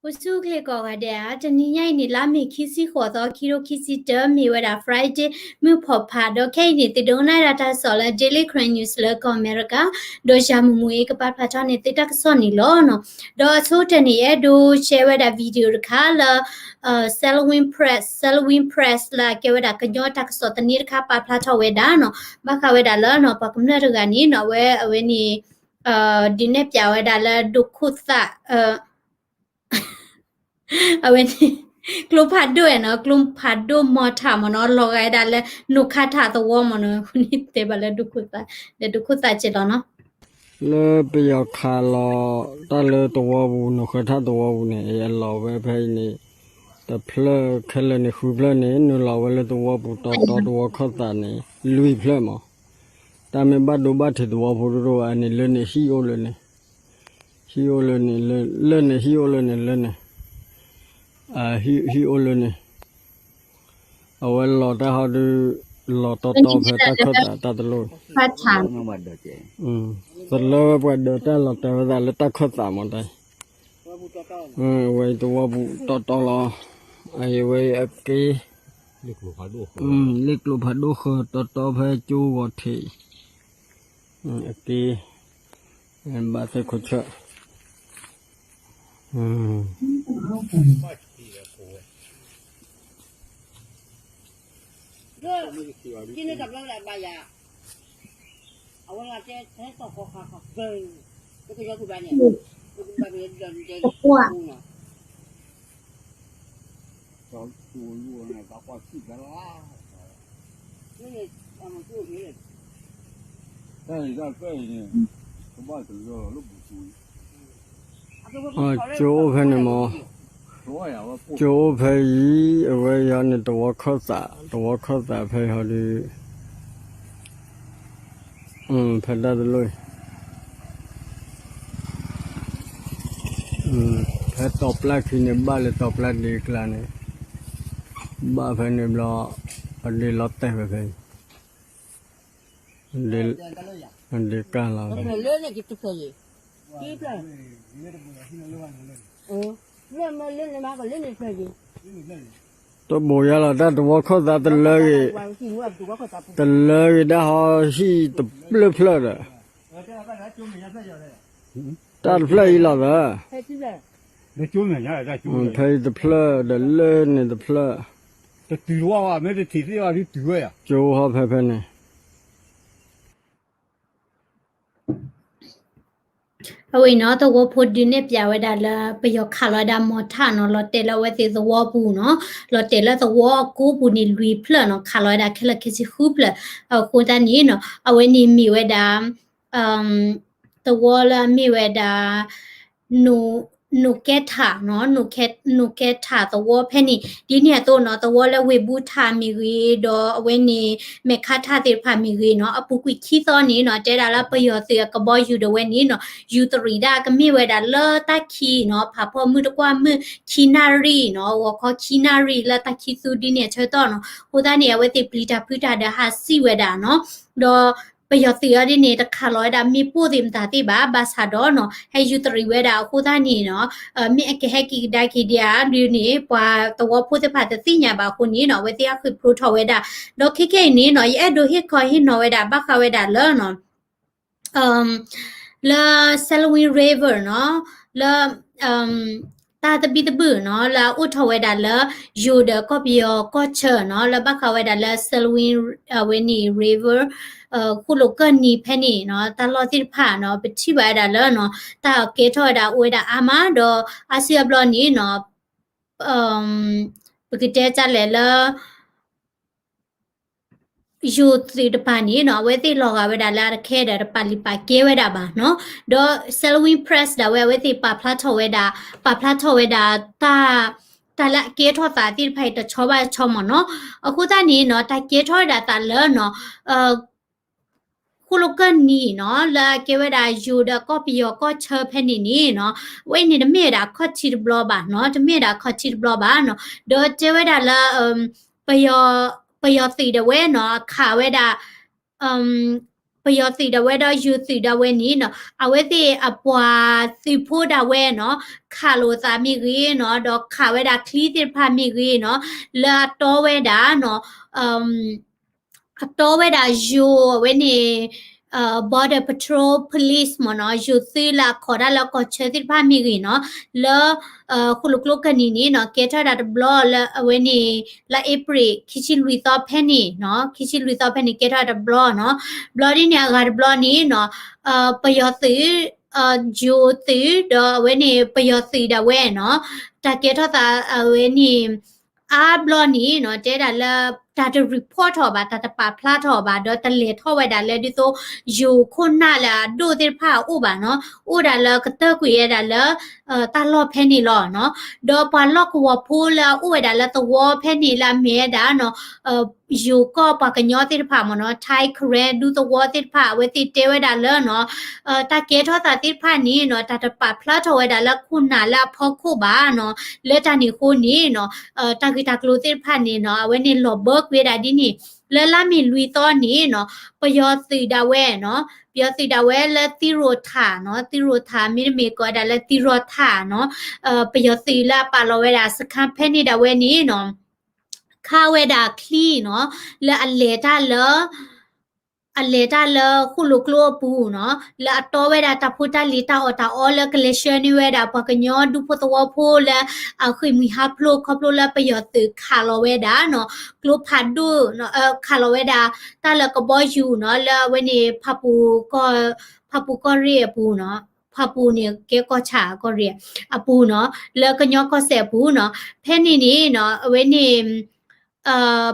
အိၣ်ဆူၣ်ချ့ကိးဂၤဒဲးဧါ, တနံၤညါအံၤန့ၣ် လါမ့ၤခံဆံဃိးသီ ခံကထိခံဆံတၢ မ့ၢ်ဝဲဒၣ် Friday မုၢ်ဖီၣ်ဖး ဒီးခဲအံၤန့ၣ် သုဒိကနၣ်ဒၣ်တၢ်ကစီၣ်လၢ Daily Karen News လၢကီၢ်အမဲရကၤ, ဒီးယၤမုၢ်မုၢ်အံၤ ကပာ်ဖျါထီၣ်န့ၢ်သုတၢ်ကစီၣ်န့ၣ်လီၤနီၤ. ဒီးအဆိကတၢၢ်န့ၣ် ယအဲၣ်ဒိး share ဝဲဒၣ် video တခါလၢ Salween Press, Salween Press လၢအကဲဝဲဒၣ်ကညီတၢ်ကစီၣ်သန့တခါ ပာ်ဖျါထီၣ်ဝဲဒၣ်နီၤ, ဘၣ်ဃးဝဲဒၣ်လၢနီၤ ပှၤကမျၢၢ်တဂၤန့ၣ်နီၤ အဝဲ အဝဲန့ၣ် ဒုးနဲၣ်ပၠးဝဲဒၣ်လၢဒိခိၣ်သၣ် အဝဲန့ၣ် ကျိဖးဒိၣ်နီၤ, ကျိဖးဒိၣ်မီၤထးမ့ၢ်နီၤ, လီၤဂာ်ဝဲဒၣ်လၢ နိၣ်ခါထးသဝီမ့ၢ်နီၤ, အဃိန့ၣ်တဲဘၣ်လၢဒိခိၣ်သၣ်, ဒီးဒိခိၣ်သၣ်ကဲလီၤနီၤ. လၢပယီၤခးလီၤတၢ်လၢသဝီပူၤ နိၣ်ဃဲထးသဝီပူၤန့ၣ် အလီၤဝဲဖဲအံၤန့ၣ် တဖျၢၣ်ခဲလၢာ်န့ၣ် ဃုဖျၢၣ်န့ၣ် နုာ်လီၤဝဲလၢသဝီပူၤတီတီ သဝီခီၣ်သးန့ၣ် လွံၢ်ဖျၢၣ်မး, တၢ်မ့ၢ်ဘၣ်ဒိဘၣ်ထံးသဝီဖိတဒိၣ်ဘၣ်န့ၣ် လၢန့ၣ်ဟံၣ်အိၣ်လၢန့ၣ် ဟံၣ်အိၣ်လၢန့ၣ် လၢန့ၣ် ဟံၣ်အိၣ်လၢန့ၣ် လၢန့ၣ် ဟံၣ်အိၣ်လၢန့ၣ် အဝဲလီၤတၢ်ဟီဒုး လီၤတီတီဖဲတၢ်ခၢၣ်သးတၢ်တလိၣ်, သလၢဝဲပှၤဒၢးတၢ်လီၤတဲာ်ဝဲသးလၢတၢ်ခၢၣ်သးမးတၢ်, ဝဲအံၤသဝီပူၤတီတီလီၤ, အအံၤဝဲအက့ လ့ၣ်ကျိဖးဒိၣ်ဃၢၤတီတီဖဲကၠိဂီၤထံး, အက့ ဘၣ်သ့ၣ်ခိၣ်ဆၢၣ် ကၠိအိၣ်ဖဲန့ၣ်မး, ကၠိအိၣ်ဖဲအံၤ အဝဲယၤန့ၣ် သဝီခီၣ်သး, သဝီခီၣ်သးဖဲဟီဒုး ဖဲတၢ်တလိၣ်အံၤ, ဖဲတီၤပျၢ်ခံန့ၣ် ဘၣ်လၢတီၤပျၢ်ဒ့ကျါန့ၣ်, ဘၣ်ဖဲန့ၣ်ဘျီ အဒ့လီၤတဲာ်ဝဲဖဲအံၤ, ဒ့ကၢ်လီၤဝဲ တဘိးယါလီၤ တၢ်သဝီခီၣ်သးတလၢဂ့ၤ, တလၢဂ့ၤဒၣ်ဟီဟံၣ်တဖျၢၣ်ဖျၢၣ်ဒီး, တၢ်တဖျၢၣ်အံၤလီၤသၢ, ဖဲအံၤတဖျၢၣ်ဒီးလၢန့ၣ်တဖျၢၣ်, ကၠိဟီဖဲဖဲန့ၣ် အဝဲအံၤနီၤ သဝီဖိဒုးနဲၣ်ပၠးဝဲဒၣ်လၢ ပယီၤခးလီၤဝဲဒၣ်မီၤထၣ်နီၤ လီၤတဲာ်လၢအဝဲသ့ၣ်သဝီပူၤနီၤ, လီၤတဲာ်လၢသဝီအကိပူၤန့ၣ် လွံၢ်ဖျၢၣ်နီၤ, ခးလီၤဝဲဒၣ်ခဲလၢာ်ခဲဆ့ဃုဖျၢၣ်, အဃိသတးန့ၣ်နီၤ အဝဲန့ၣ်မ့ၢ်ဝဲဒၣ် သဝီလၢအမ့ၢ်ဝဲဒၣ် နိၣ်ကဲထးနီၤ, နိၣ်ကဲထးသဝီဖဲန့ၣ် ဒ်န့ၣ်အသိးနီၤ သဝီလၢဝ့ၢ်ဘူထးမ့ၢ်ဂ့ၤ ဒီးအဝဲန့ၣ် မဲာ်ခါထးသ့ၣ်တဖၣ်မ့ၢ်ဂ့ၤနီၤ အပူၤကွံာ်ခံသီန့ၣ်နီၤ တဲဒၣ်လၢပယီၤသုးအကဘီယူၤဒၣ်ဝဲန့ၣ်နီၤ ယူၤသရံးဒၣ်ကမ့ၢ်ဝဲဒၣ်လၢတၢ်ခံနီၤ ဖးဖီမုၢ်တကွၢ်မုၢ် ခံနၣ်ရံၣ်နီၤ ဂီၤခီခံနၣ်ရံၣ်လၢတၢ်ခံသူဒ်န့ၣ်အဆၢကတီၢ်နီၤ အဃိသတးန့ၣ် အဝဲသ့ၣ်ပျံၤတၢ်ဖုးတၢ်ဒီးဟးစံၣ်ဝဲဒၣ်နီၤ ဒီးပယီၤသုးအီၤဒ်န့ၣ် တခးလီၤဝဲဒၣ်မ့ၣ်ပိၢ်သ့ၣ်မတၤသ့ၣ်ဘၣ် ဘၣ်ဆၣ်ဒီးနီၤ ဟဲယူၤသရံးဝဲဒၣ်အဃိသတးန့ၣ်နီၤ မ့ၢ်အကဟဲက့ၤကဒါက့ၤဒံးဧါဒ်န့ၣ် ပှၤသဝီဖိသ့ၣ်တဖၣ်တသ့ၣ်ညါဘၣ်အဃိန့ၣ်နီၤ အဝဲသ့ၣ်ဟးဃ့ၢ်ဖျိးထီၣ်ဝဲဒၣ် ဒီးခဲခဲအံၤန့ၣ်နီၤ ယအဲၣ်ဒိးဟ့ၣ်ခီဟ့ၣ်နီၤဝဲဒၣ် ဘၣ်ဃးဝဲဒၣ်လၢနီၤ လၢ Salween River နီၤ လၢ တၢ်သဘံၣ်သဘုၣ်နီၤ လၢအအိၣ်ထီၣ်ဝဲဒၣ်လၢ ယိၤဒီးကီၢ်ပယီၤကီၢ်ဆၢနီၤ လၢဘၣ်ဃးဝဲဒၣ်လၢ Salween အဝဲန့ၣ် River ဃိၣ်လိာ်ကၢၢ်နံၤဖဲန့ၣ်နီၤ တၢ်လီၢ်သ့ၣ်တဖၣ်နီၤ ပထံၣ်ဘၣ်ဝဲဒၣ်လၢနီၤ တၢ်အကဲထီၣ်ဝဲဒၣ်အိၣ်ဝဲဒၣ်အါမး ဒီးအါစုအါဘျီန့ၣ်နီၤ ပကတဲတၢ်လဲၣ်လၢ ယိၤသုးတပၤန့ၣ်နီၤ အဝဲသ့ၣ်လီၤဂာ်ဝဲဒၣ်လၢအတခဲဒီးတပာ်လုၢ်ပာ်ကဲဝဲဒၣ်ဘၣ်နီၤ ဒီး Salween Press ဒၣ်ဝဲ အဝဲသ့ၣ်ပာ်ဖျါထီၣ်ဝဲဒၣ် ပာ်ဖျါထီၣ်ဝဲဒၣ် တၢ်လၢအကဲထီၣ်သးသ့ၣ်တဖၣ်အံၤတဆီဘၣ်တဆီမ့ၢ်နီၤ အဃိသတးန့ၣ်နီၤ တၢ်ကဲထီၣ်ဝဲဒၣ်သးလၢနီၤ ဃိၣ်လိာ်ကၢၢ်နံၤနီၤ လၢအကဲဝဲဒၣ်ယိၤဒီးကီၢ်ပယီၤကီၢ်ဆၢဖဲန့ၣ်န့ၣ်နီၤ အဝဲန့ၣ်တမ့ၢ်ဝဲဒၣ်အခီၣ်ထံးတဘျီဘၣ်နီၤ တမ့ၢ်ဝဲဒၣ်အခီၣ်ထံးတဘျီဘၣ်နီၤ ဒီးတဲဝဲဒၣ်လၢ ပယီၤ ပယီၤသုးဒၣ်ဝဲနီၤ ခးဝဲဒၣ် ပ ပယီၤသုးဒၣ်ဝဲဒီးယိၤသုးဒၣ်ဝဲန့ၣ်နီၤ အဝဲသ့ၣ်အပှၤသုးဖိဒၣ်ဝဲနီၤ ခးလိာ်သးမ့ၢ်ဂ့ၤနီၤ ဒီးခးဝဲဒၣ်ချံသ့ၣ်တဖၣ်မ့ၢ်ဂ့ၤနီၤ လၢအတီဝဲဒၣ်နီၤ အတီဝဲဒၣ်ယိၤအဝဲန့ၣ် Border Patrol Police မ့ၢ်နီၤ ယိၤသုးလၢအခီၣ်တၢ်လၢကီၢ်ဆၢသ့ၣ်တဖၣ်မ့ၢ်ဂ့ၤနီၤ လၢ ဃိၣ်လိာ်ကျိကနံၣ်န့ၣ်နီၤ ကဲထီၣ်ဒၣ်တဘျီလၢအဝဲန့ၣ် လါအ့ဖြ့ၣ် ခံဆံလွံၢ်သီဖဲန့ၣ်နီၤ ခံဆံလွံၢ်သီဖဲန့ၣ် ကဲထီၣ်တဘျီနီၤ ဘျီဒ်န့ၣ်အဂၤတဘျီန့ၣ်နီၤ ပယီၤသုး ယိၤသုး ဒီးအဝဲန့ၣ် ပယီၤသုးဒၣ်ဝဲနီၤ တၢ်ကဲထီၣ်သးအဝဲန့ၣ် အါဘျီန့ၣ်နီၤ တဲဒၣ်လၢ တၢ်တ report ထီၣ်ဘၣ် တၢ်တပာ်ဖျါထီၣ်ဘၣ် ဒီးတလဲၤထီၣ်ဝဲဒၣ်လၢဒ်သိး ယိၤခိၣ်နၢ်လၢအဒိၣ်သ့ၣ်တဖၣ်အအိၣ်ဘၣ်နီၤ အိၣ်ဒၣ်လၢကတၢၢ်ကွံာ်ဝဲဒၣ်လၢ တၢ်လီၢ်ဖဲန့ၣ်လီၤနီၤ ဒီးပှၤလီၢ်ကဝီၤဖိလၢအအိၣ်ဝဲဒၣ်လၢသဝီဖဲန့ၣ်လၢအမ့ၢ်ဝဲဒၣ်နီၤ ယိၤကီၢ်ပှၤကညီသ့ၣ်တဖၣ်မ့ၢ်နီၤ Thai Karen ဒူသဝီသ့ၣ်တဖၣ် အဝဲသ့ၣ်တဲဝဲဒၣ်လၢနီၤ တၢ်ကဲထီၣ်သးသ့ၣ်တဖၣ်န့ၣ်နီၤ တၢ်တပာ်ဖျါထီၣ်ဝဲဒၣ်လၢခိၣ်နၢ်လၢအဖီခိၣ်ဘၣ်နီၤ လၢတၢ်န့ၣ်အဃိန့ၣ်နီၤ တၢ်ဂ့ၢ်တၢ်ကျိၤသ့ၣ်တဖၣ်န့ၣ်နီၤ အဝဲန့ၣ်လီၤဘၢကွံာ်ဝဲဒၣ်ဒ်န့ၣ် လၢလါမ့ၤလွံၢ်သီန့ၣ်နီၤ ပယီၤသုးဒၣ်ဝဲနီၤ ပယီၤသုးဒၣ်ဝဲလၢသံရိၤထၣ်နီၤ သံရိၤထၣ် မ့တမ့ၢ်ကိးဝဲဒၣ်လၢသံရိၤထၣ်နီၤ ပယီၤသုးလၢအပာ်လီၤဝဲဒၣ်စခါဖဲန့ၣ်ဒၣ်ဝဲန့ၣ်နီၤ ခးဝဲဒၣ်ချံနီၤ လၢအလဲၤတၢ်လၢ အလဲၤတၢ်လၢဃိၣ်လိာ်ကျိအပူၤနီၤ လၢအတီဝဲဒၣ်တၢ်ဖိတၢ်လံၤတၢ်အီၣ်တၢ်အီလၢကလဲၤဆှၢန့ၢ်ဝဲဒၣ်ပှၤကညီဒူဖိသဝီဖိလၢ အဃ့ၢ်မှံဟးဖျိး ခီဖျိလၢပယီၤသုးခးလီၤဝဲဒၣ်နီၤ ကျိဖးဒိၣ် ခးလီၤဝဲဒၣ် တၢ်လၢကဘီယူၤနီၤ လၢအဝဲန့ၣ် ဖၣ်ပူၤကီၢ်ရ့ၣ်အပူၤနီၤ ဖၣ်ပူၤန့ၣ်ကဲကီၢ်ဆၣ်ကီၢ်ရ့ၣ်အပူၤနီၤ လၢကညီကီၢ်စဲၣ်အပူၤနီၤ ဖဲန့ၣ်န့ၣ်နီၤ အဝဲန့ၣ်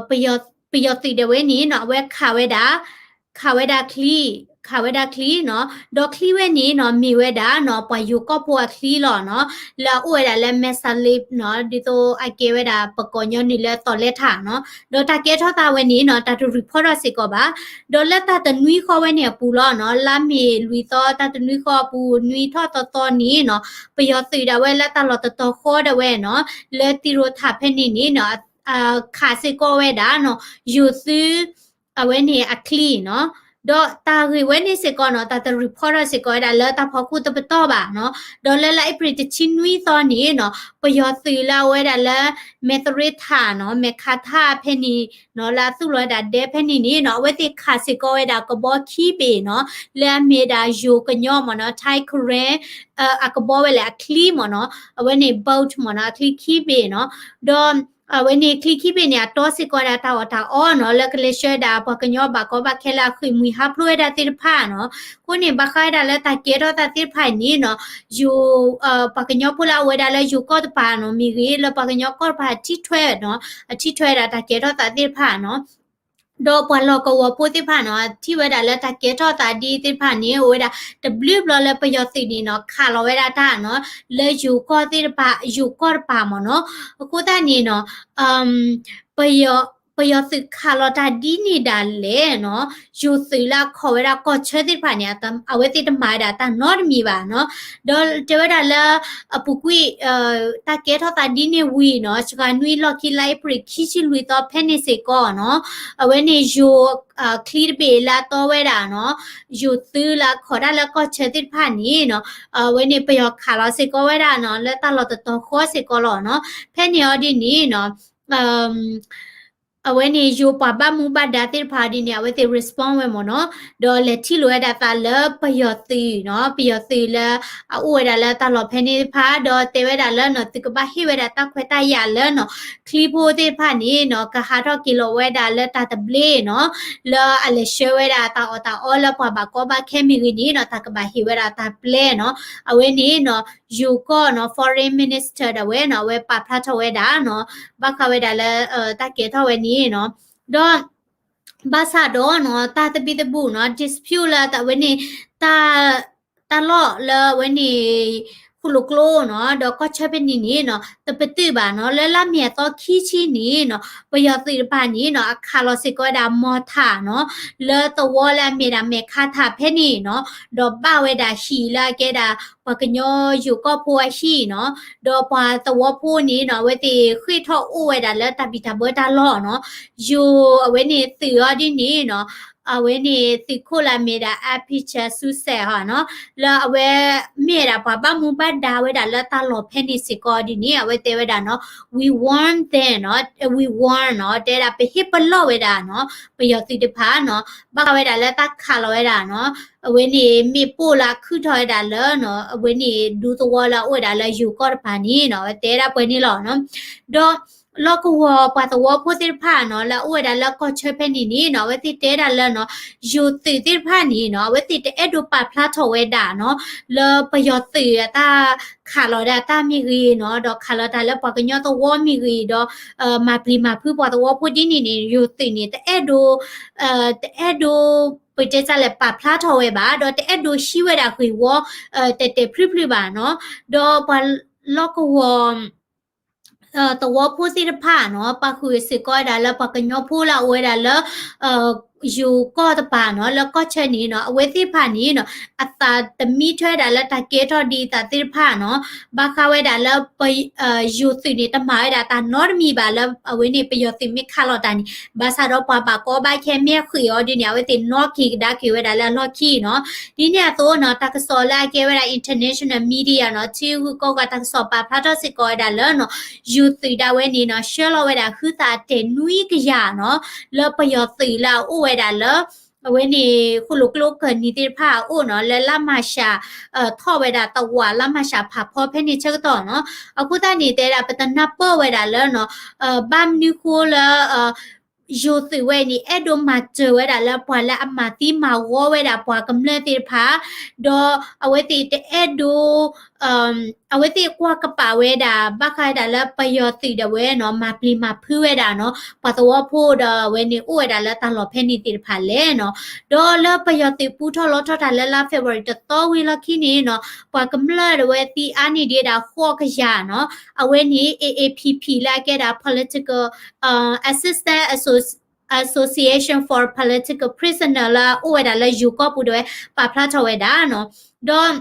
ပယီၤသုးဒၣ်ဝဲန့ၣ်နီၤ အဝဲခးဝဲဒၣ် ခးဝဲဒၣ်ချံ ခးဝဲဒၣ်ချံနီၤ ဒီးချံဝဲန့ၣ်နီၤ မ့ၢ်ဝဲဒၣ်နီၤ ပှၤယိၤကီၢ်ဖိအချံလီၤနီၤ လၢအအိၣ်ဝဲဒၣ်လၢမဲၢ်စးလ့နီၤ ဒ်သိးအကဲဝဲဒၣ်ပကိးညီနုၢ်လၢသီလဲထၣ်နီၤ ဒီးတၢ်ကဲထီၣ်သးဝဲန့ၣ်နီၤ တၢ်တ report ထီၣ်စ့ၢ်ကီးဘၣ် ဒီးလၢတၢ်တနွံဃီဝဲန့ၣ်အပူၤလီၤနီၤ လါမ့ၤလွံၢ်သီ တၢ်တနွံဃီအပူၤ နွံထီၣ်သီသီန့ၣ်နီၤ ပယီၤသုးဒၣ်ဝဲလၢတၢ်လီၢ်တတီၤဃီဒၣ်ဝဲနီၤ လၢသံရိၤထၣ်ဖဲန့ၣ်န့ၣ်နီၤ ခးစ့ၢ်ကီးဝဲဒၣ်နီၤ ယိၤသုး အဝဲန့ၣ်အချံနီၤ ဒီးတၢ်ဂ့ၢ်ဝဲန့ၣ်စ့ၢ်ကီးနီၤ တၢ်တ report ထီၣ်စ့ၢ်ကီးဝဲဒၣ်လၢတၢ်ဖီခိၣ်တပတီၢ်ဘၣ်နီၤ ဒီးလၢလါအ့ဖြ့ၣ်တဆံနွံသီန့ၣ်နီၤ ပယီၤသုးလၢအဝဲဒၣ်လၢ မဲၢ်သရ့ထၣ်နီၤ မဲၢ်ခါထၣ်ဖဲန့ၣ်နီၤ လၢအသူၣ်လီၤဝဲဒၣ်ဒဲဖဲန့ၣ်န့ၣ်နီၤ အဝဲသ့ၣ်ခးစ့ၢ်ကီးဝဲဒၣ်ကဘီခံဘ့ၣ်နီၤ လၢအမ့ၢ်ဒၣ်ယိၤကညီမ့ၢ်နီၤ Thai Karen အကဘီဝဲလၢအချံမ့ၢ်နီၤ အဝဲန့ၣ် boat မ့ၢ်နီၤ အချံခံဘ့ၣ်နီၤ ဒီး အဝဲန့ၣ်ချံခံဘ့ၣ်န့ၣ် အတီစ့ၢ်ကီးဝဲဒၣ်တၢ်အီၣ်တၢ်အီနီၤ လၢကလဲၤဆှၢဒၣ်ပှၤကညီဘၣ်ကီဘၣ်ခဲလၢအဃ့ၢ်မှံဟးဖျိးဝဲဒၣ်သ့ၣ်တဖၣ်နီၤ အဃိန့ၣ် ဘၣ်ဃးဝဲဒၣ်လၢတၢ်ကဲထီၣ်သးသ့ၣ်တဖၣ်အံၤန့ၣ်နီၤ ယိၤ ပှၤကညီဖိလၢအအိၣ်ဝဲဒၣ်လၢယိၤကီၢ်တပၤနီၤ မ့ၢ်ဂ့ၤ လၢပှၤကညီကီၢ်တပၤထံၣ်ထွဲနီၤ အထံၣ်ထွဲဝဲဒၣ်တၢ်ကဲထီၣ်သးသ့ၣ်တဖၣ်နီၤ ဒီးပှၤလီၢ်ကဝီၤဖိသ့ၣ်တဖၣ်နီၤ ထံၣ်ဝဲဒၣ်လၢတၢ်ကဲထီၣ်သးဒ်သ့ၣ်တဖၣ်န့ၣ် အိၣ်ဝဲဒၣ်တဘျုးဘျီလၢပယီၤသုးန့ၣ်နီၤ ခးလီၤဝဲဒၣ်တၢ်နီၤ လၢယိၤကီၢ်သ့ၣ်တဖၣ် ယိၤကီၢ်တပၤမ့ၢ်နီၤ အဃိသတးန့ၣ်နီၤ ပယီၤ ပယီၤသုးခးလီၤတၢ်ဒ်န့ၣ်ဒၣ်လဲာ်နီၤ ယိၤသုးလၢအခီၣ်ဝဲဒၣ်ကီၢ်ဆၢသ့ၣ်တဖၣ်န့ၣ် အဝဲသ့ၣ်တမၤဝဲဒၣ်တၢ်နီတမံၤဘၣ်နီၤ ဒီးတဲဝဲဒၣ်လၢ အပူၤကွံာ် တၢ်ကဲထီၣ်သးဒ်န့ၣ်ဝံၤနီၤ စှၤနွံလီၢ်ခံ လါအ့ဖြ့ၣ်ခံဆံလွံၢ်သီဖဲန့ၣ်စ့ၢ်ကီးနီၤ အဝဲန့ၣ်ယိၤ ချံတဘ့ၣ်လၢအတီဝဲဒၣ်နီၤ ယိၤသုးလၢအခီၣ်ဒၣ်လၢကီၢ်ဆၢသ့ၣ်တဖၣ်န့ၣ်နီၤ အဝဲန့ၣ်ပယီၤခးလီၤစ့ၢ်ကီးဝဲဒၣ်နီၤ လၢတၢ်လီၢ်တတီၤဃီစ့ၢ်ကီးလီၤနီၤ ဖဲန့ၣ်အီၤဒ်န့ၣ်နီၤ အဝဲန့ၣ်ယိၤပှၤဘၣ်မူဘၣ်ဒါသ့ၣ်တဖၣ်အီၤဒ်န့ၣ် အဝဲသ့ၣ် respond ဝဲမ့ၢ်နီၤ ဒီးလဲၤထံၣ်လိာ်ဝဲဒၣ်သးလၢပယီၤသုးနီၤ ပယီၤသုးလၢအအိၣ်ဝဲဒၣ်လၢတၢ်လီၢ်ဖဲန့ၣ်တဖၣ် ဒီးတဲဝဲဒၣ်လၢနီၤ သုကဘၣ်ဟ့ၣ်ဝဲဒၣ်တၢ်ခွဲးတၢ်ယာ်လၢနီၤ ချံဖိသ့ၣ်တဖၣ်န့ၣ်နီၤ ကဟးထီၣ်က့ၤလီၤဝဲဒၣ်လၢတၢ်သဘျ့နီၤ လၢအလဲၤဆှၢဝဲဒၣ်တၢ်အီၣ်တၢ်အီလၢပှၤဘၣ်ကီဘၣ်ခဲမ့ၢ်ဂ့ၤန့ၣ်နီၤ တၢ်ကဘၣ်ဟ့ၣ်ဝဲဒၣ်တၢ်ပျဲနီၤ အဝဲန့ၣ်နီၤ ယိၤကီၢ်နီၤ foreign minister ဒၣ်ဝဲနီၤ အဝဲပာ်ဖျါထီၣ်ဝဲဒၣ်နီၤ ဘၣ်ဃးဝဲဒၣ်လၢ တၢ်ကဲထီၣ်ဝဲန့ၣ်နီၤ ဒီး ဘၣ်ဆၣ်ဒီးနီၤ တၢ်သဘံၣ်သဘုၣ်နီၤ dispute လၢအဝဲန့ၣ် တၢ် တၢ်လီၢ်လၢအဝဲန့ၣ် ဃိၣ်လိာ်ကျိနီၤ ဒီးကီၢ်ဆၢဖဲန့ၣ်န့ၣ်နီၤ တပတုာ်ဘၣ်နီၤ လၢလါမ့ၤအသီခံဆံန့ၣ်နီၤ ပယီၤသုးတဖၣ်န့ၣ်နီၤ အခးလီၤစ့ၢ်ကီးဝဲဒၣ် mortar နီၤ လၢသဝီလၢအမ့ၢ်ဒၣ်မဲၢ်ခါထၣ်ဖဲန့ၣ်နီၤ ဒီးဘၣ်ဝဲဒၣ်ဟံၣ်လၢအကဲဒၣ် ပှၤကညီယိၤကီၢ်ဖိအဟံၣ်နီၤ, ဒီးပှၤသဝီဖိန့ၣ်နီၤ အဝဲသ့ၣ်ဃ့ၢ်ထီၣ်အိၣ်ဝဲဒၣ်လၢတၢ်ဘံၣ်တၢ်ဘၢတၢ်လီၢ်နီၤ, ယိၤအဝဲန့ၣ်သုးအီၤဒ်န့ၣ်နီၤ, အဝဲန့ၣ်သုးခိၣ်လၢအမ့ၢ်ဒၣ် Apicha Susek ဟီနီၤ, လၢအဝဲမ့ၢ်ဝဲဒၣ်ပှၤဘၣ်မူဘၣ်ဒါဝဲဒၣ်လၢတၢ်လီၢ်ဖဲန့ၣ်စ့ၢ်ကီးဒ်န့ၣ် အဝဲတဲဝဲဒၣ်နီၤ, We warn them နီၤ, we warn နီၤ, တဲဒၣ်ပဟ့ၣ်ပလီၢ်ဝဲဒၣ်နီၤ, ပယီၤသုးတဖၣ်နီၤ, ဘၣ်ဃးဝဲဒၣ်လၢတၢ်ခးလီၤဝဲဒၣ်နီၤ, အဝဲန့ၣ်မ့ၣ်ပိၢ်လၢအခုၣ်ထီၣ်ဝဲဒၣ်လၢနီၤ, အဝဲန့ၣ်ဒူသဝီလၢအအိၣ်ဝဲဒၣ်လၢယိၤကီၢ်တပၤန့ၣ်နီၤ, အဝဲတဲဒၣ်ပှဲၤန့ၣ်လီၤနီၤ. ဒီးလီၢ်ကဝီၤပှၤသဝီဖိသ့ၣ်တဖၣ်နီၤ လၢအအိၣ်ဝဲဒၣ်လၢကီၢ်ဆၢဖဲန့ၣ်န့ၣ်နီၤ, အဝဲသ့ၣ်တဲဒၣ်လၢနီၤ, ယိၤသုးသ့ၣ်တဖၣ်န့ၣ်နီၤ အဝဲသ့ၣ်တအဲၣ်ဒိးပာ်ဖျါထီၣ်ဝဲဒၣ်နီၤ, လၢပယီၤသုးအတၢ်ခးလီၤဒၣ်တၢ်မ့ၢ်ဂ့ၤနီၤ, ဒီးခးလီၤတၢ်လၢပှၤကညီသဝီမ့ၢ်ဂ့ၤဒီး မၤပျံၤမၤဖုးပှၤသဝီဖိဒ်န့ၣ်န့ၣ် ယိၤသုးန့ၣ် တအဲၣ်ဒိး တအဲၣ်ဒိး ပတဲတၢ်လဲၣ် ပာ်ဖျါထီၣ်ဝဲဘၣ်, ဒီးတအဲၣ်ဒိးဟံးဝဲဒၣ်ဂ့ၢ်ဝီ တဲာ်တဲာ်ဖျုးဖျုးဘၣ်နီၤ, ဒီးပှၤလီၢ်ကဝီၤ သဝီဖိသ့ၣ်တဖၣ်နီၤ ပာ်ဃုာ်စ့ၢ်ကီးဝဲဒၣ်လၢပှၤကညီဖိလၢအအိၣ်ဝဲဒၣ်လၢ ယိၤကီၢ်တပၤနီၤ လၢကီၢ်ဆၢန့ၣ်နီၤ အဝဲသ့ၣ်တဖၣ်န့ၣ်နီၤ အသးတမံထွဲဒၣ်လၢတၢ်ကဲထီၣ်ဒ်အံၤသ့ၣ်တဖၣ်နီၤ ဘၣ်ဃးဝဲဒၣ်လၢ ယိၤသုးန့ၣ်တမၤဝဲဒၣ်တၢ်နီတမံၤဘၣ်လၢအဝဲန့ၣ် ပယီၤသုးမ့ၢ်ခးလီၤတၢ်န့ၣ် ဘၣ်ဆၣ်ဒီးပှၤဘၣ်ကီဘၣ်ခဲမ့ၢ်ဃ့ၢ်အီၤဒ်န့ၣ် အဝဲသ့ၣ်နီၣ်က့ၤကဒါက့ၤဝဲဒၣ်လၢအလီၢ်ခံနီၤ. ဒ်န့ၣ်အသိးနီၤ တၢ်ကစီၣ်လၢအကဲဝဲဒၣ် international media နီၤ ထံဂုၤကီၢ်ဂၤတၢ်ကစီၣ်ပာ်ဖျါထီၣ်စ့ၢ်ကီးဝဲဒၣ်လၢနီၤ ယိၤသုးဒၣ်ဝဲန့ၣ်နီၤ ဆှၢလီၤဝဲဒၣ်ဟုသးအတဲာ်နွံကယၤနီၤ လၢပယီၤသုးလၢအအိၣ်ဝဲဒၣ်လၢ အဝဲန့ၣ် ဃိၣ်လိာ်ကျိကၢၢ်နံၤသ့ၣ်တဖၣ်အအိၣ်နီၤ လၢလါမၢ်ၡး ထီၣ်ဝဲဒၣ်သဝးလါမၢ်ၡးဖးဖီဖဲန့ၣ်ဆၢကတီၢ်နီၤ. အဃိသတးန့ၣ် တဲဒၣ်ပတနၢ်ပၢၢ်ဝဲဒၣ်လၢနီၤ ဘၣ်မနုၤဃိလၢ ယိၤသုးဝဲန့ၣ် အဲၣ်ဒိးမၤစၢၤဝဲဒၣ်လၢပှၤလၢအမၤသံမၤဂီၤဝဲဒၣ်ပှၤကမျၢၢ်သ့ၣ်တဖၣ်, ဒီးအဝဲသ့ၣ်တအဲၣ်ဒိး အဝဲသ့ၣ်ကွၢ်ကပာ်ဝဲဒၣ် ဘၣ်ဃးဝဲဒၣ်လၢပယီၤသုးဒၣ်ဝဲနီၤ မၤပျံၤမၤဖုးဝဲဒၣ်နီၤ ပှၤသဝီဖိဒီးအဝဲန့ၣ် အိၣ်ဝဲဒၣ်လၢတၢ်လီၢ်ဖဲန့ၣ်သ့ၣ်တဖၣ်လဲၣ်နီၤ. ဒီးလၢပယီၤသုးပူထီၣ်လီထီၣ်တၢ်လၢလါ February တသီဝံၤလီၢ်ခံန့ၣ်နီၤ ပှၤကမျၢၢ်ဒၣ်ဝဲသံအါန့ၢ်ဒံးဒၣ်ဃိးကယၤနီၤ အဝဲန့ၣ် A A P P လၢအကဲဒၣ် political assistance association for political prisoner လၢအအိၣ်ဝဲဒၣ်လၢယိၤကီၢ်ပူၤဒၣ်ဝဲ ပာ်ဖျါထီၣ်ဝဲဒၣ်နီၤ. ဒီး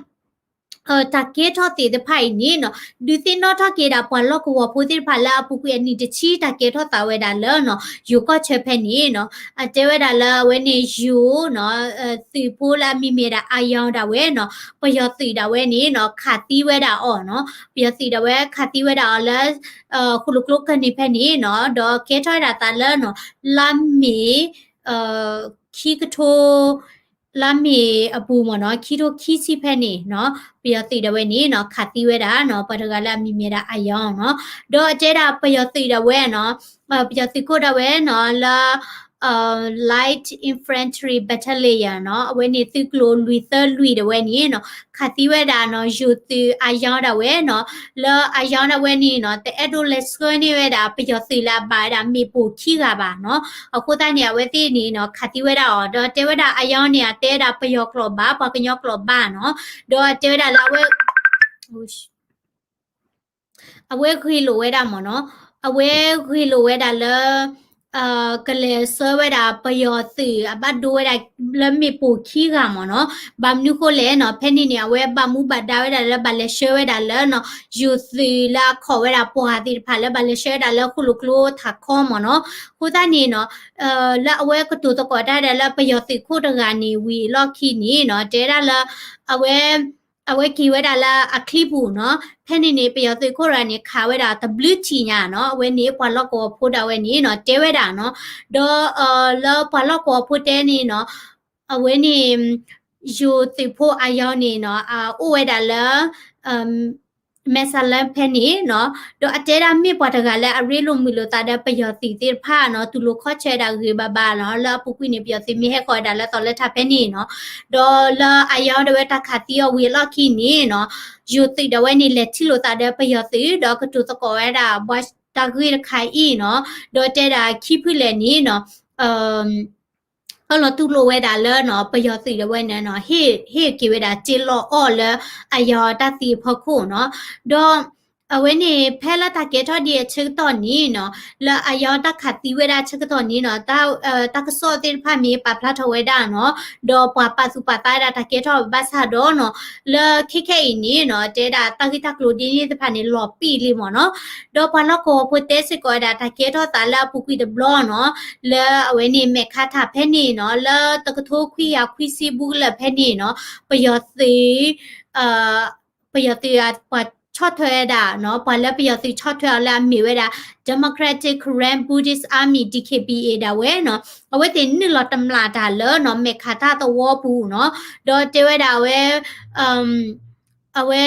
တၢ်ကဲထီၣ်သ့ၣ်တဖၣ်အံၤန့ၣ်နီၤ ဒုးသ့ၣ်နီၣ်ထီၣ်က့ၤဒၣ်ပှၤလီၢ်ကဝီၤဖိသ့ၣ်တဖၣ်လၢအပူၤကွံာ်အနံၣ်တဆံ တၢ်ကဲထီၣ်သးဝဲဒၣ်လၢနီၤ ယိၤကီၢ်ဆၢဖဲန့ၣ်နီၤ အတဲဝဲဒၣ်လၢအဝဲန့ၣ်ယိၤနီၤ သုးဖိလၢအမံၤမ့ၢ်ဒၣ် Ayan ဒၣ်ဝဲနီၤ ပယီၤသုးဒၣ်ဝဲန့ၣ်နီၤ ခးသံဝဲဒၣ်အီၤနီၤ ပယီၤသုးဒၣ်ဝဲခးသံဝဲဒၣ်အီၤလၢ ဃိၣ်လိာ်ကျိကၢၢ်နံၤဖဲန့ၣ်နီၤ ဒီးကဲထီၣ်ဝဲဒၣ်သးလၢနီၤ လါမ့ၤ ခံကထိ လါမ့ၤအပူၤမ့ၢ်နီၤ ခံကထိခံဆံဖဲန့ၣ်နီၤ ပယီၤသုးဒၣ်ဝဲန့ၣ်နီၤ ခးသံဝဲဒၣ်နီၤ ပှၤတဂၤလၢအမံၤမ့ၢ်ဒၣ် Ayan နီၤ ဒီးအတဲဒၣ်ပယီၤသုးဒၣ်ဝဲနီၤ ပယီၤသုးခိၣ်ဒၣ်ဝဲနီၤ လၢ Light Infantry Battalion နီၤ အဝဲန့ၣ်သုးကျိၤလွံၢ်သၢလွံၢ်ဒၣ်ဝဲန့ၣ်နီၤ ခးသံဝဲဒၣ်နီၤ ယိၤသုး Ayan ဒၣ်ဝဲနီၤ လၢ Ayan ဒၣ်ဝဲန့ၣ်နီၤ တအဲၣ်ဒိးလဲၤဆှၢန့ၢ်ဝဲဒၣ် ပယီၤသုးလၢအဘၣ်ဝဲဒၣ်မ့ၣ်ပိၢ်ခံဂၤဘၣ်နီၤ အဃိသတးန့ၣ် အဝဲသ့ၣ်န့ၣ်နီၤ ခးသံဝဲဒၣ်အီၤ ဒီးတဲဝဲဒၣ် Ayan န့ၣ် အတဲဝဲဒၣ်ပယီၤကျိာ်ဘၣ် ပှၤကညီကျိာ်ဘၣ်နီၤ ဒီးတဲဝဲဒၣ်လၢအဝဲ အဝဲဂ့ၢ်လိာ်ဝဲဒၣ်မ့ၢ်နီၤ အဝဲဂ့ၢ်လိာ်ဝဲဒၣ်လၢ ကလဲၤဆှၢဝဲဒၣ်ပယီၤသုးအဘၣ်ဒိဝဲဒၣ်လၢမ့ၣ်ပိၢ်ခံဂၤမ့ၢ်နီၤ ဘၣ်မနုၤဃိလဲၣ်နီၤ ဖဲန့ၣ်န့ၣ် အဝဲဘၣ်မူဘၣ်ဒါဝဲဒၣ်လၢဘၣ်လဲၤဆှၢဝဲဒၣ်လၢနီၤ ယိၤသုးလၢအခီၣ်ဝဲဒၣ်ပှၤသ့ၣ်တဖၣ်လၢဘၣ်လဲၤဆှၢဝဲဒၣ်လၢဃိၣ်လိာ်ကျိထးခီမ့ၢ်နီၤ အဃိသတးန့ၣ်နီၤ လၢအဝဲကတိၤသကိးတၢ်ဒၣ်လၢပယီၤသုးခိၣ်တဂၤန့ၣ်ဝံၤအလီၢ်ခံန့ၣ်နီၤ တဲဒၣ်လၢ အဝဲ အဝဲက့ၤဝဲဒၣ်လၢအချံပူၤနီၤ ဖဲန့ၣ်န့ၣ် ပယီၤသုးခိၣ်တဂၤန့ၣ် ခးဝဲဒၣ်တဘျုးထံၣ်ညါနီၤ အဝဲန့ၣ်ပှၤလီၢ်ကဝီၤဖိဒၣ်ဝဲန့ၣ်နီၤ တဲဝဲဒၣ်နီၤ ဒီးလၢပှၤလီၢ်ကဝီၤဖိတဲန့ၣ်နီၤ အဝဲန့ၣ် ယိၤသုးဖိ Ayan န့ၣ်နီၤ အိၣ်ဝဲဒၣ်လၢ မဲၢ်ဆၣ်လၢဖဲန့ၣ်နီၤ ဒီးအတဲဒၣ်မ့ၢ်ပှၤတဂၤလၢအရ့လိာ်မုာ်လိာ်သးဒီးပယီၤသုးသ့ၣ်တဖၣ်နီၤ တူၢ်လိာ်ခီၣ်ဆၢဒၣ်ဂ့ၤဘၣ်ဘၣ်နီၤ လၢအပူၤကွံာ်န့ၣ် ပယီၤသုးမ့ၢ်ဟဲဃီၤဝဲဒၣ်လၢသီလၢထးဖဲန့ၣ်နီၤ ဒီးလၢ Ayan ဒၣ်ဝဲတၢ်ခးသံအီၤဝံၤအလီၢ်ခံန့ၣ်နီၤ ယိၤသုးဒၣ်ဝဲန့ၣ် လဲၤထံၣ်လိာ်သးဒီးပယီၤသုး ဒီးကတိၤသကိးဝဲဒၣ်ဘၣ်တၢ်ဂ့ၢ်တခါအံၤနီၤ ဒီးတဲဒၣ်ခံဖုလဲၣ်န့ၣ်နီၤ အၢၣ်လီၤတူၢ်လိာ်ဝဲဒၣ်လၢနီၤ ပယီၤသုးဒၣ်ဝဲန့ၣ်နီၤ ဟ့ၣ် ဟ့ၣ်က့ၤဝဲဒၣ်တ့လီၤအီၣ်လၢ Ayan တၢ်သံအဖီခိၣ်နီၤ ဒီး အဝဲန့ၣ် ဖဲလၢတၢ်ကဲထီၣ်ဒံးအဆၢကတီၢ်န့ၣ်နီၤ, လၢအယီတၢ်ခးသံဝဲဒၣ်အဆၢကတီၢ်န့ၣ်နီၤ, တၢ်ကစီၣ်သ့ၣ်တဖၣ်မ့ၢ်ပာ်ဖျါထီၣ်ဝဲဒၣ်နီၤ, ဒီးပှၤပာ်သူၣ်ပာ်သးဝဲဒၣ်တၢ်ကဲထီၣ်ဘၣ်ဆၣ်ဒီးနီၤ, လၢခဲခဲအံၤန့ၣ်နီၤ, တဲဒၣ်တၢ်ဂ့ၢ်တၢ်ကျိၤဒ်န့ၣ်သ့ၣ်တဖၣ်န့ၣ် လီၤပံာ်လံမ့ၢ်နီၤ. ဒီးပှၤလီၢ်ကဝီၤဖိတဲစ့ၢ်ကီးဝဲဒၣ်တၢ်ကဲထီၣ်သးလၢအပူၤကွံာ်တဘျီနီၤ, လၢအဝဲန့ၣ် မဲာ်ခါထၣ်ဖဲန့ၣ်နီၤ, လၢတကထိခွံကယၤခွံဆံဘူးကလၢာ်ဖဲန့ၣ်နီၤ, ပယီၤသုး ပယီၤသုးပှၤဆီၣ်ထွဲဝဲဒၣ်နီၤ, ပှၤလၢပယီၤသုးဆီၣ်ထွဲအီၤလၢအမ့ၢ်ဝဲဒၣ် Democratic Karen Buddhist Army, D K B A ဒၣ်ဝဲနီၤ, အဝဲသ့ၣ်နုာ်လီၤတမျၢ်တၢ်လၢနီၤ, မဲာ်ခါထၣ်သဝီပူၤနီၤ, ဒီးတဲဝဲဒၣ်အဝဲ အဝဲ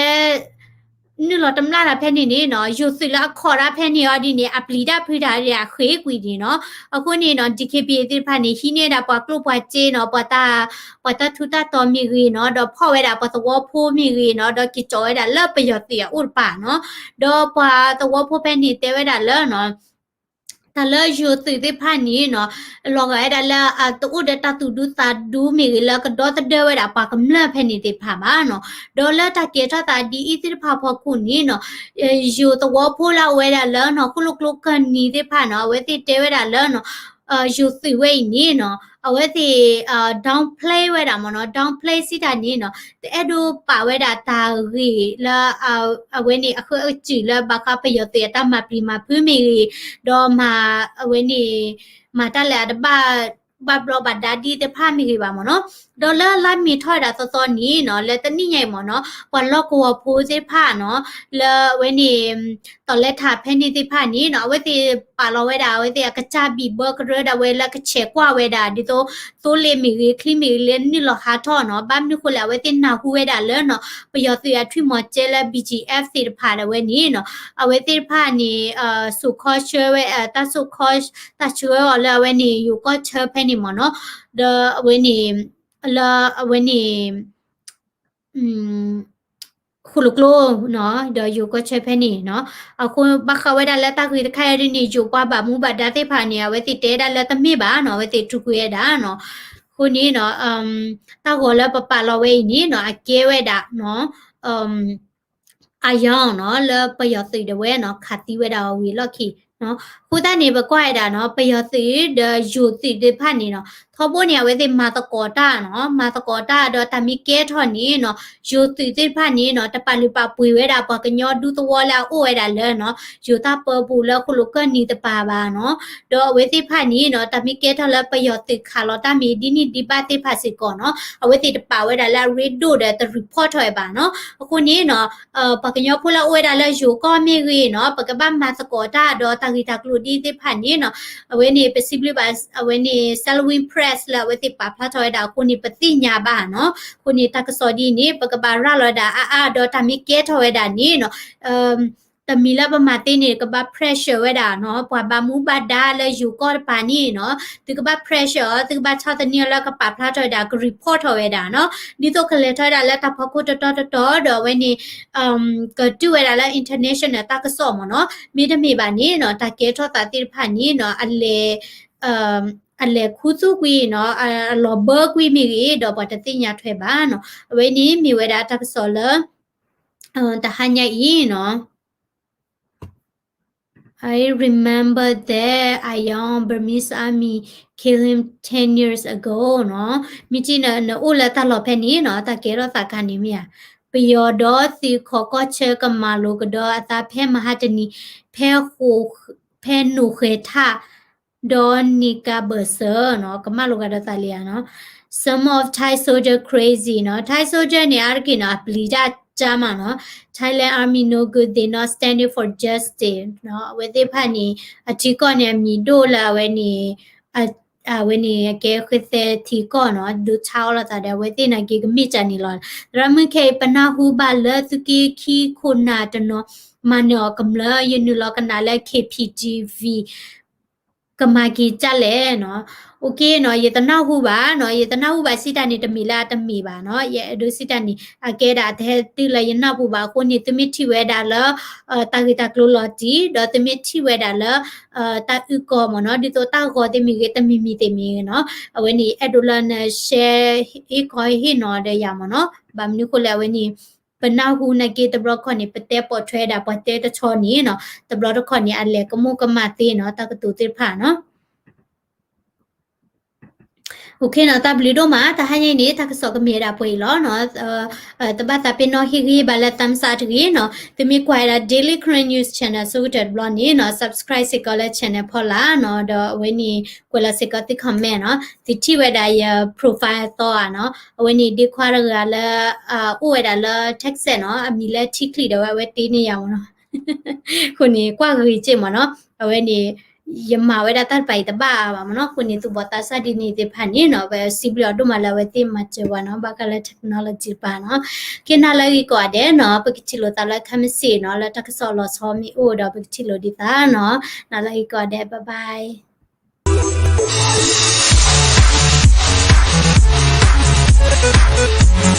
နုာ်လီၤတမျၢ်တၢ်ဖဲန့ၣ်န့ၣ်နီၤ, ယိၤသုးလၢအခီၣ်တၢ်ဖဲန့ၣ်အီၤဒ်န့ၣ် အပျံၤတၢ်ဖုးတၢ်ဒ်အဃ့ၢ်ကွံာ်န့ၣ်နီၤ. အဃိန့ၣ်နီၤ, D K B A သ့ၣ်တဖၣ်န့ၣ် ဟံးန့ၢ်ဒၣ်ပှၤကျိၣ်ပှၤစ့နီၤ, ပှၤတၢ် ပှၤတၢ်ထူးတၢ်တီၤမ့ၢ်ဂ့ၤနီၤ, ဒီးဖီၣ်ဝဲဒၣ်ပှၤသဝီဖိမ့ၢ်ဂ့ၤနီၤ, ဒီးက့ၤကၠီးဝဲဒၣ်လၢပယီၤသုးအအိၣ်တပၤနီၤ. ဒီးပှၤသဝီဖိဖဲန့ၣ်တဲဝဲဒၣ်လၢနီၤ တၢ်လၢယိၤသုးသ့ၣ်တဖၣ်န့ၣ်နီၤ, လီၤဂာ်ဝဲဒၣ်လၢအတအိၣ်ဒီးတၢ်သူၣ်ဒူသးဒူမ့ၢ်ဂ့ၤ လၢကဒီသဒၢဝဲဒၣ်ပှၤကမျၢၢ်ဖဲန့ၣ်သ့ၣ်တဖၣ်ဘၣ်နီၤ. ဒီးလၢတၢ်ကဲထီၣ်သးဒ်အံၤသ့ၣ်တဖၣ်အဖီခိၣ်န့ၣ်နီၤ, ယိၤသဝီဖိလၢအအိၣ်ဝဲဒၣ်လၢနီၤ, ဃိၣ်လိာ်ကျိကၢၢ်နံၤသ့ၣ်တဖၣ်နီၤ, အဝဲသ့ၣ်တဲဝဲဒၣ်လၢနီၤ, ယိၤသုးဝဲအံၤန့ၣ်နီၤ, အဝဲသ့ၣ် downplay ဝဲဒၣ်မ့ၢ်နီၤ, downplay စံးတၢ်န့ၣ်နီၤ, တအဲၣ်ဒိးပာ်ဝဲဒၣ်တၢ်ဂ့ၢ်လၢ အဝဲန့ၣ်အဃၢအစူၢ်လၢဘၣ်ဃးပယီၤသုးအတၢ်မၤပျံၤမၤဖုးမ့ၢ်ဂ့ၤ, ဒီးမၤ အဝဲန့ၣ် မၤတၢ်လၢအတဘၣ် ဘၣ်ဘျီးဘၣ်ဒါဒ်သ့ၣ်တဖၣ်မ့ၢ်ဂ့ၤဘၣ်မ့ၢ်နီၤ. ဒီးလၢလါမ့ၤထီၣ်ဝဲဒၣ်သီသီန့ၣ်နီၤ, လၢတနံၣ်ညါအံၤမ့ၢ်နီၤ, ပှၤလီၢ်ကဝီၤဖိသ့ၣ်တဖၣ်နီၤ, လၢအဝဲန့ၣ် တီၤလဲထးဖဲန့ၣ်သ့ၣ်တဖၣ်န့ၣ်နီၤ, အဝဲသ့ၣ်ပာ်လီၤဝဲဒၣ် အဝဲသ့ၣ်အကစၢ်ဘံၣ်ဘၢကရၢဒၣ်ဝဲလၢကဆဲးကွၢ်ဝဲဒၣ် ဒ်သိး သိလ့ၣ်မ့ၢ်ဂ့ၤ ချံမ့ၢ်ဂ့ၤလၢနုာ်လီၤဟးထီၣ်နီၤ. ဘၣ်မနုၤဃိလဲၣ် အဝဲသ့ၣ်နၢ်ဟူဝဲဒၣ်လၢနီၤ, ပယီၤသုးအထွံၣ်မီၤကဲလၢ B G F သ့ၣ်တဖၣ်ဒၣ်ဝဲန့ၣ်နီၤ, အဝဲသ့ၣ်တဖၣ်န့ၣ် စိာ်ခီဆၢဝဲ တၢ်စိာ်ခီ တၢ်ဆှၢအီၤလၢအဝဲန့ၣ် ယိၤကီၢ်ဆၢဖဲန့ၣ်မ့ၢ်နီၤ, ဒီးအဝဲန့ၣ် လၢအဝဲန့ၣ် ဃိၣ်လိာ်ကျိနီၤ, ဒီးယိၤကီၢ်ဆၢဖဲန့ၣ်နီၤ, အဃိဘၣ်ဃးဝဲဒၣ်လၢတၢ်ဂ့ၢ်တခါအံၤဒ်န့ၣ် ယိၤပှၤဘၣ်မူဘၣ်ဒါသ့ၣ်တဖၣ်န့ၣ် အဝဲသ့ၣ်တဲဒၣ်လၢတမ့ၢ်ဘၣ်နီၤ, အဝဲသ့ၣ်ထုးကွံာ်ဝဲဒၣ်နီၤ, အဃိန့ၣ်နီၤ, တၢ်ဂီၤလၢပပာ်လီၤဝဲအံၤန့ၣ်နီၤ, အကဲဝဲဒၣ်နီၤ အယီၤနီၤ လၢပယီၤသုးဒၣ်ဝဲနီၤ ခးသံဝဲဒၣ်အီၤဝံၤအလီၢ်ခံနီၤ. အဃိသတးန့ၣ် ပကွၢ်ဝဲဒၣ်နီၤ ပယီၤသုးဒီးယိၤသုးသ့ၣ်တဖၣ်န့ၣ်နီၤ ထီဘိန့ၣ် အဝဲသ့ၣ်မၤသကိးတၢ်နီၤ မၤသကိးတၢ်ဒီးတၢ်မ့ၢ်ကဲထီၣ်န့ၣ်နီၤ ယိၤသုးသ့ၣ်တဖၣ်န့ၣ်နီၤ တပာ်လုၢ်ပာ်ပှ့ၤဝဲဒၣ်ပှၤကညီဒူသဝီလၢအအိၣ်ဝဲဒၣ်လၢနီၤ ယိၤတၢ်ပၢပူၤလၢဃိၣ်လိာ်ကၢၢ်နံၤတပၤဘၣ်နီၤ. ဒီးအဝဲသ့ၣ်တဖၣ်န့ၣ်နီၤ တၢ်မ့ၢ်ကဲထီၣ်လၢပယီၤသုးခးလီၤတၢ်မ့ၢ်ဒ်န့ၣ်ဒ်ဘၣ်သ့ၣ်တဖၣ်စ့ၢ်ကီးနီၤ အဝဲသ့ၣ်တပာ်ဝဲဒၣ်လၢအရ့ဒိၣ်ဒီးတ report ထီၣ်ဝဲဘၣ်နီၤ. အဃိန့ၣ်နီၤ ပှၤကညီဖိလၢအအိၣ်ဝဲဒၣ်လၢယိၤကီၢ်မ့ၢ်ဂ့ၤနီၤ ပကဘၣ်မၤသကိးတၢ်ဒီးတၢ်ဂ့ၢ်တၢ်ကျိၤဒ်သ့ၣ်တဖၣ်န့ၣ်နီၤ အဝဲန့ၣ် ပစံးဘျုးဘၣ် အဝဲန့ၣ် Salween Press လၢအဝဲသ့ၣ်ပာ်ဖျါထီၣ်ဝဲဒၣ်အဃိန့ၣ် ပသ့ၣ်ညါဘၣ်နီၤ. အဃိန့ၣ် တၢ်ကစီၣ်ဒ်အံၤန့ၣ် ပကဘၣ်ရၤလီၤဝဲဒၣ်အါအါ ဒီးတၢ်မ့ၢ်ကဲထီၣ်ဝဲဒၣ်န့ၣ်နီၤ တမံၤလၢပမၤသ့န့ၣ် ကဘၣ် pressure ဝဲဒၣ်နီၤ ပှၤဘၣ်မူဘၣ်ဒါလၢယိၤကီၢ်တပၤန့ၣ်နီၤ သုကဘၣ် pressure အီၤ သုကဘၣ်ဆီၣ်သနံးအီၤလၢကပာ်ဖျါထီၣ်ဝဲဒၣ် က report ထီၣ်ဝဲဒၣ်နီၤ ဒ်သိးကလဲၤထီၣ်ဝဲဒၣ်လၢတၢ်ဖီခိၣ်တတီၤတတီၤဒီးအဝဲန့ၣ် ကတုၤဝဲဒၣ်လၢ international တၢ်ကစီၣ်မ့ၢ်နီၤ မ့တမ့ၢ်ဘၣ်န့ၣ်နီၤ တၢ်ကဲထီၣ်သးသ့ၣ်တဖၣ်န့ၣ်နီၤ အလဲၤ အလဲၤခူသူၣ်ကွံာ်နီၤ အလီၤဘၢကွံာ်မ့ၢ်ဂ့ၤ ဒီးပှၤတသ့ၣ်ညါထွဲဘၣ်နီၤ အဝဲန့ၣ်မ့ၢ်ဝဲဒၣ်တၢ်ကစီၣ်လၢ တဟါညါအံၤနီၤ I remember that a young Burmese army killed him ten years ago နီၤ မ့ၢ်က့နအိၣ်လၢတၢ်လီၢ်ဖဲန့ၣ်နီၤ တၢ်ကဲထီၣ်သးခါန့ၣ်မ့ၢ်ဧါ ပယီၤဒီးသုးခိးကီၢ်ဆၢကမၤလိာ်ကဒီးအသးဖဲမဟါတနံၤ ဖဲ ဖဲနိၣ်ဃဲၤထၣ် ဒီးနံၤကၤဘၢၣ်စၢၤနီၤ ကမၣ်လိာ်ဂၤဒီးသးလံဧါနီၤ Some of Thai soldier crazy နီၤ Thai soldier န့ၣ် အါတက့ၢ်နီၤ အပျံၤတၢ်ကၢ်မးနီၤ Thailand army no good, they not standing for justice နီၤ အဝဲသ့ၣ်တဖၣ်န့ၣ် အထံကီၢ်န့ၣ် အမံၤဒိၣ်လၢအဝဲန့ၣ် အဝဲန့ၣ် အကဲဃဲသဲထံကီၢ်နီၤ ဒိဆါအီၣ်လိာ်သးဒီး အဝဲသ့ၣ်နာ်က့ၤကမ့ၢ်ကၢ်န့ၣ်လီၤ. သရၣ်မုၣ်ခဲအံၤ ပနၢ်ဟူဘၣ်လၢသုးက့ခံခိၣ်နၢ်တနီၤ မၤနၢၤအီၤကမျၢၢ် ယနုာ်လီၤကနၣ်လၢ K P T V ကမၤက့ၤကၢ်လဲၣ်နီၤ OK နီၤ ယတနၢ်ဟူဘၣ်နီၤ ယတနၢ်ဟူဘၣ်စံးတၢ်န့ၣ် တမ့ၢ်လၢအတမ့ၢ်ဘၣ်နီၤ ယအဲၣ်ဒိးစံးတၢ်န့ၣ် အကဲဒၣ်အတဟဲတုၤလၢယနၢ်ပူၤဘၣ်အဃိန့ၣ် သုမ့ၢ်ထံၣ်ဝဲဒၣ်လၢ တၢ်ဂ့ၢ်တၢ်ကျိၤလီၤတံၢ် ဒီးသုမ့ၢ်ထံၣ်ဝဲဒၣ်လၢ တၢ်အုၣ်ကီၤမ့ၢ်နီၤ ဒ်သိးတၢ်ဂီၤသ့ၣ်မ့ၢ်ဂ့ၤ တမံၤမံၤသ့ၣ်မ့ၢ်ဂ့ၤနီၤ အဝဲန့ၣ် အဲၣ်ဒိးလၢန share ဟ့ၣ်ခီဟ့ၣ်နီၤဒီးယၤမ့ၢ်နီၤ ဘၣ်မနုၤဃိလဲၣ် အဝဲန့ၣ် ပနၢ်ဟူနာ်က့တဘျီတခီၣ်န့ၣ် ပတဲပိာ်ထွဲဒၣ်ပှၤတဲတဆီန့ၣ်နီၤ, တဘျီတခီၣ်န့ၣ် အလဲၤကမူကမၣ်သ့နီၤ တၢ်ကတိၤသ့ၣ်တဖၣ်နီၤ. OK နီၤ, တၢ်ဘျုးဒိၣ်မး, တဟါညါအံၤန့ၣ် တၢ်ကစီၣ်ကမ့ၢ်ဝဲဒၣ်ပှဲၤအံၤလီၤနီၤ. တဘၣ်သးပ့ၤနီၣ် ဟ့ၣ်ဂံၢ်ဟ့ၣ်ဘါလၢ thumbs up တဂ့ၤနီၤ. သုမ့ၢ်ကွၢ်ဝဲဒၣ် Daily Karen News Channel ဆိကတၢၢ်တဘျီန့ၣ်နီၤ subscribe စ့ၢ်ကီးလၢ channel ဖီလာ်နီၤ, ဒီးအဝဲန့ၣ် ကွဲးလီၤစ့ၢ်ကီးသု comment နီၤ. သုထံၣ်ဝဲဒၣ်ယ profile အသီဧါနီၤ, အဝဲန့ၣ်ဒ့ခွါတဂၤလၢ အိၣ်ဝဲဒၣ်လၢ Texas နီၤ, အမံၤလၢထံချံဒီးဝဲ အဝဲတ့န့ၢ်ယၤမ့ၢ်နီၤ. အဃိန့ၣ် ကွၢ်ဂ့ၤစ့ၢ်မ့ၢ်နီၤ, အဝဲန့ၣ် ယမၤဝဲဒၣ်တၢ်တဖၣ်အံၤတဘၣ်အါဘၣ်မ့ၢ်နီၤ. အဃိန့ၣ် သုဘၣ်သးစၢ်ဒ်န့ၣ်သ့ၣ်တဖၣ်န့ၣ်နီၤ, ပစံးဘျုးအီၤဒိၣ်မးလၢအဝဲသ့ၣ်မၤစၢၤပှၤနီၤ, ဘၣ်ဃးလၢ technology တဖၣ်နီၤ. ကဲနၤလၢအဂ့ၤကိးဂၤဒဲးနီၤ, ပကထံၣ်လိာ်သးလၢ comment စ့ၢ်နီၤ, လၢတၢ်ကစီၣ်လီၤဆီမ့ၢ်အိၣ်ဒီး ပကထံၣ်လိာ်ဒံးသးနီၤ. နၤလၢအဂ့ၤကိးဂၤဒဲး, bye bye.